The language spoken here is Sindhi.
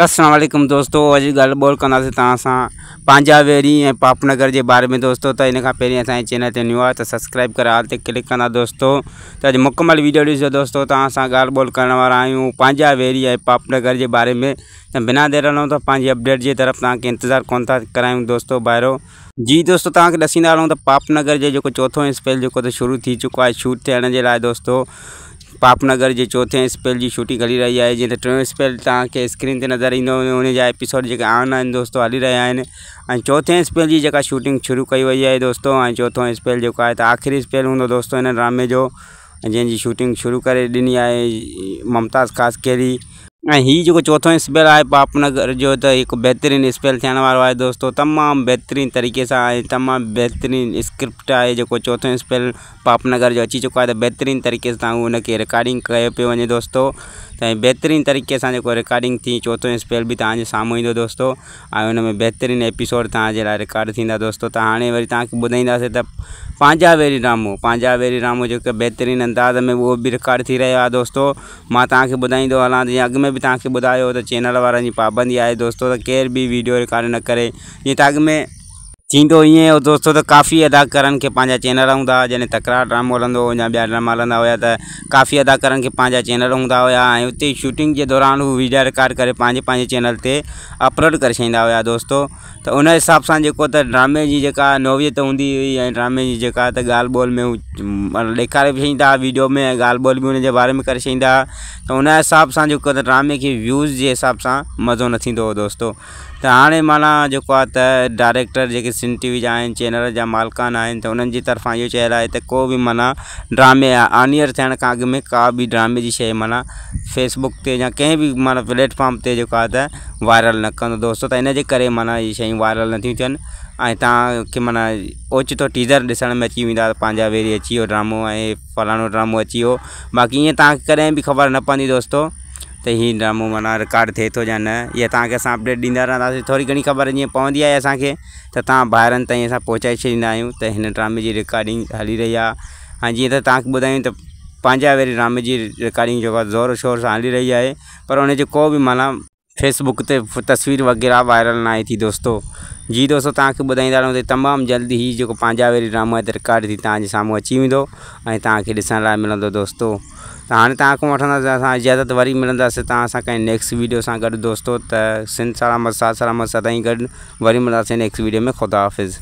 السلام عليڪم دوستو اڄ ڳالهه ٻولهه ڪنداسين توهان سان پنهنجا ويري ۽ پاپ نگر جي باري ۾ دوستو ته ان کان پهرين اسان جي چينل تي نيو آهي ته سبسڪرائب ڪري آل تي ڪلڪ ڪندا دوستو ته اڄ مڪمل ويڊيو ڏسو دوستو توهان سان ڳالهه ٻولهه ڪرڻ وارا آهيون پنهنجا ويري ۽ پاپ نگر جي باري ۾ ته بنا دير هلون ته پنهنجي اپڊيٽ جي طرف توهان کي انتظار ڪون ٿا ڪرايون دوستو ڀائرو جي دوستو توهان کي ڏسيندا هلون ته پاپ نگر جو جيڪو چوٿون اسپيل جيڪو ته شروع ٿي چڪو آهي شوٽ ٿيڻ جي لاء دوستو پاپ نگر جي چوٿين اسپيل جي شوٽنگ هلي رهي آهي جيئن ته ٽيون اسپيل توهان کي اسڪرين تي نظر ايندو ان جا ايپيسوڊ جيڪي آن آهن دوستو هلي رهيا آهن ۽ چوٿين اسپيل جي جيڪا شوٽنگ شروع ڪئي وئي آهي دوستو ۽ چوٿون اسپيل جيڪو آهي ته آخري اسپيل هوندو دوستو هن ڊرامي جو جنهن جي شوٽنگ شروع ڪري ڏني آهي ممتاز خاصخيلي ۽ هي جيڪو چوٿون اسپيل آهي پاپ نگر جو ته هڪ بهترين اسپيل ٿيڻ وارو آهي دوستو تمام بهترين طريقي سان ۽ تمام بهترين اسڪرپٽ آهي جيڪو چوٿون اسپيل پاپ نگر جو اچي چڪو آهي ته بهترين طريقي سان ان کي رڪارڊنگ ڪيو پيو وڃي دوستو ته بهترين طريقي سان جيڪو رڪارڊنگ ٿي چوٿون اسپيل به توهان جي سامهون ايندو دوستو ۽ ان ۾ بهترين ايپيسوڊ توهان جي لاء رڪارڊ ٿيندا دوستو ته هاڻي وري توهان کي ٻڌائينداسين ته پنهنجا ويري ڊرامو پنهنجا ويري ڊرامو جيڪو بهترين انداز ۾ اهو به رڪارڊ ٿي رهيو آهي دوستو مان توهان کي ٻڌائيندو هلان جيئن اڳ ۾ به توهان کي ٻڌايو ته چينل وارن جي پابندي آهي دوستو ته ڪير به ويڊيو رڪارڊ نه ڪري جيئن ته اڳ ۾ ٿيندو ائين هو دوستو ته ڪافي اداڪارن کي پنهنجا چينل هوندا هئا جڏهن تڪرار ڊرامو هلندو هو يا ٻيا ڊراما هلندا هيا ته ڪافي اداڪارن کي پنهنجا چينل هوندا هيا ۽ اتي شوٽنگ جي دوران هو ويڊيا رڪارڊ ڪري پنهنجي پنهنجي چينل تي اپلوڊ ڪري ڇڏيندا هيا دوستو ته ان حساب سان جيڪو ته ڊرامي جي جيڪا نوعيت هوندي هئي ۽ ڊرامي جي جيڪا ته ڳالهه ٻولهه ۾ ڏيکاري به ڇڏيندا هئا ويڊيو ۾ ۽ ڳالهه ٻولهه به ان جي باري ۾ ڪري ڇڏيندا هئا ته ان حساب سان جيڪو ته ڊرامي کي ويوز جي حساب سان مزو نه ٿيندو هو دوستو ته هاڻي معنيٰ جيڪو آهي ته ڊائريڪٽر جيڪي سنڌ ٽي وي جا آهن چينل جا مالڪان آهن ته انهن جي طرفان اهو چيل آهي ته ڪو به معنيٰ ڊرامي آن ايئر ٿيڻ کان اڳ ۾ ڪا به ڊرامي جي شيء معنيٰ فيس بڪ تي يا ڪنهن به معنيٰ پليٽ فارم تي جيڪو آهي ته وائرل نه ڪندو دوستو ته ان جي ڪري معنيٰ اهي شيون وائرل نٿيون ٿين ۽ توهان کي معنيٰ اوچتو ٽيزر ڏسڻ ۾ اچي ويندا ته پنهنجا ويري اچي ويو ڊرامو ۽ فلاڻو ڊرامو اچي ويو باقي ائين توهان کي ڪڏهن به خبر نه پوندي دوستو ته هي ڊرامو معنيٰ رڪارڊ ٿئي ٿو يا نه اها توهان کي اسان اپڊيٽ ڏيندا رهنداسين ٿوري گهڻي خبر جيئن پوندي آهي اسان کي ته توهان ڀائرن تائين اسان پهچائي ڇڏيندا آهيون ته هن ڊرامي جي رڪارڊنگ هلي رهي آهي ۽ جيئن ته توهان کي ٻڌايون ته پنهنجا ويري ڊرامي جي رڪارڊنگ جيڪو آهي زور شور سان هلي رهي آهي پر ان جي ڪو به معنيٰ فيس بڪ تي تصوير وغيره وائرل ناهي ٿي دوستو جي دوستو توهان کي ٻڌائيندا رهون ته تمام جلد هي جيڪو پنهنجا ويري ڊرامو آهي ته رڪارڊ ٿي توهان جي سامهون اچي ويندو ۽ توهان کي ڏسڻ لاء ملندو دوستو ته هاڻي توهان کان وٺنداسين اسان اجازت وري ملنداسين توهان سان ڪنهن نيڪسٽ ويڊيو سان گڏ دوستو ته سنڌ سلامت ساٿ سلامت سدائين گڏ وري ملنداسين نيڪسٽ ويڊيو ۾ خدا حافظ.